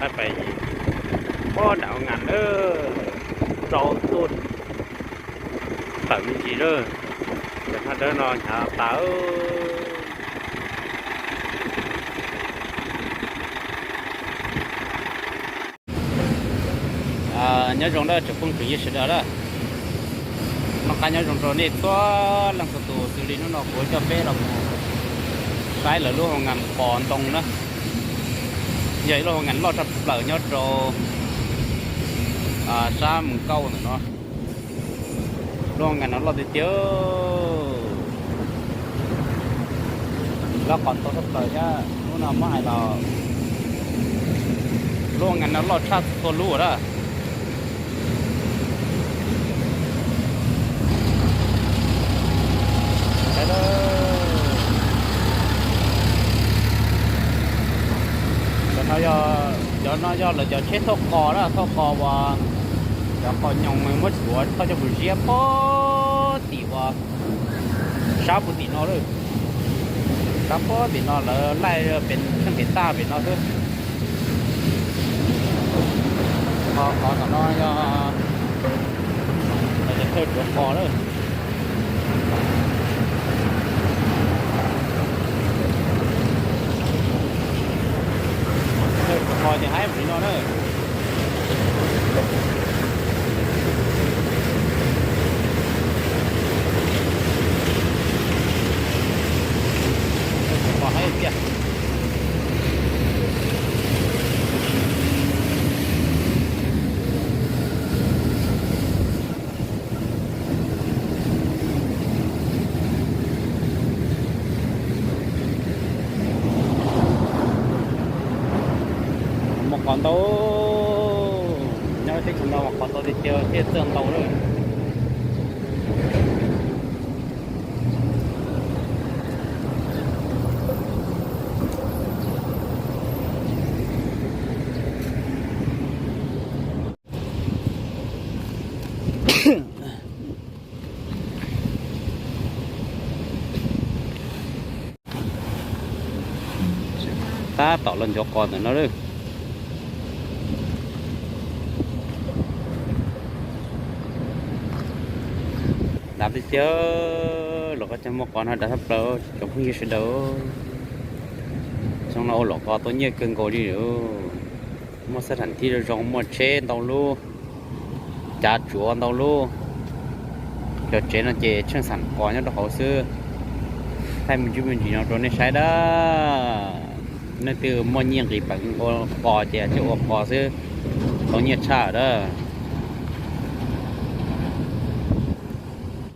Pais pob nram Hoo Nkas lawm, rau tuaj tawm me ntsis lawm, cov hnab dawb no hnyav tas. Nyob zoo na tsoom phooj tsoom ywg sawv daws na. Noj qab nyob zoo rau nej txhua leej txhua tus, xws li hnub no kuv coj peb los mus saib lawv lub Hoo Nkas qos ntoo na. Yog ib lub Hoo Nkas loj tshaj plaws nyob rau sab Mus Kauj ntawm no. Lub Hoo Nkas no loj tiag tiag. Lub qos ntoo tshaj plaws thiab, lub no muab hais los lub Hoo Nkas no loj tshaj txhua lub na. Cov no yog, cov no yog lawv cov tsheb thauj qos na, thauj qos uas cov qos nyoos muab tshuav thauj coj mus ziab pob tim uas sab puag tim no lawm. Sab pob tim no lawv laij pem tsheej pem taj pem no xwb. Qhov qhov tom no yog lawv thawj tsuav qos lawm. Thawj tsuav qos ces haib mus li no na. Thawj tsuav qos haib tiag. Muaj qos ntau, nyob teb chaws no mas qos ntau tiag tiag thiaj txawj ntau lawm. Tab tom los ncov qos ntawm no lawm. Dav tiag tiag, los qhov chaw muaj qos no dav tshaj plaws tsoom phooj ywg sawv daws. Xyoo no ua luam qos tau nyiaj kawg nkaus li lawm. Muaj xab tham thib zoo zoo, muaj tsheb ntau lub, cav tsuav ntau lub. Cov tsev no ces tsheej xam qos nyob rau hauv xwb. Thaij me ntsis me ntsis no rau nej saib dab. Leej twg muaj nyiaj nqis peev ua qos ces tsis ua qos xwb, tau nyiaj tshaj dab.